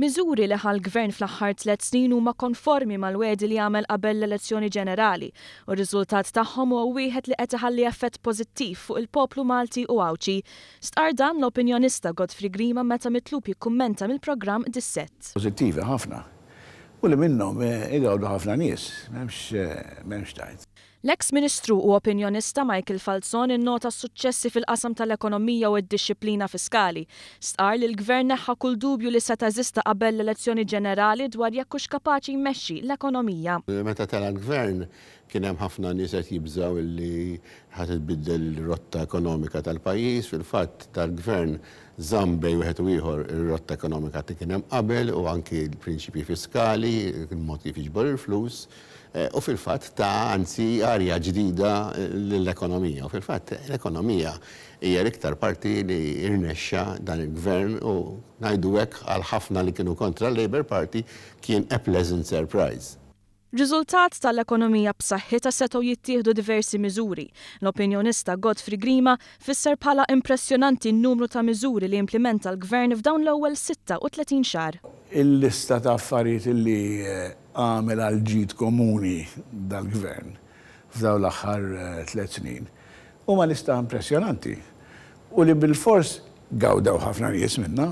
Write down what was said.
Miżuri li ħa l-Gvern fl-aħħar tlett snin huma konformi mal-wegħdi li għamel qabel l-elezzjoni ġenerali u r-riżultat tagħhom huwa wieħed li qed iħalli effett pożittiv fuq il-poplu Malti u Għawdxi. Stqarr dan l-opinjonista Godfrey Grima meta mitlub jikkummenta mill-programm Dissett. Pożittivi ħafna u li minnhom igawdu ħafna nies, m'hemmx m'hemmx tgħid. L-eks Ministru u opinjonista Michael Falzon innota s-suċċessi fil-qasam tal-ekonomija u d-dixxiplina fiskali. Stqarr li l-Gvern neħħa kull dubju li seta' eżista qabel l-elezzjoni ġenerali dwar jekk hux kapaċi jmexxi l-ekonomija. Meta tela' l-Gvern kien hemm ħafna nies qed jibżgħu li ħa titbiddel ir-rotta ekonomika tal-pajjiż. Fil-fatt dal-Gvern żamm bejn wieħed u ieħor ir-rotta ekonomika li kien hemm qabel u anki l-prinċipji fiskali, il-mod kif jiġbor il-flus. U fil-fatt ta anzi arja ġdida lill-ekonomija. U fil-fatt l-ekonomija hija l-iktar parti li rnexxa dan il-Gvern u ngħidu hekk għal ħafna li kienu kontra l-Labour Party kien a pleasant surprise. Riżultat tal-ekonomija b'saħħitha setgħu jittieħdu diversi miżuri. L-opinjonista Godfrey Grima fisser bħala impressjonanti n-numru ta' miżuri li implimenta l-Gvern f'dawn l-ewwel 36 xahar. Il-lista ta' affarijiet li għamel għall-ġid komuni dal-Gvern f'dawn l-aħħar tlett snin huma lista impressjonanti u li bilfors gawdew ħafna nies minnha.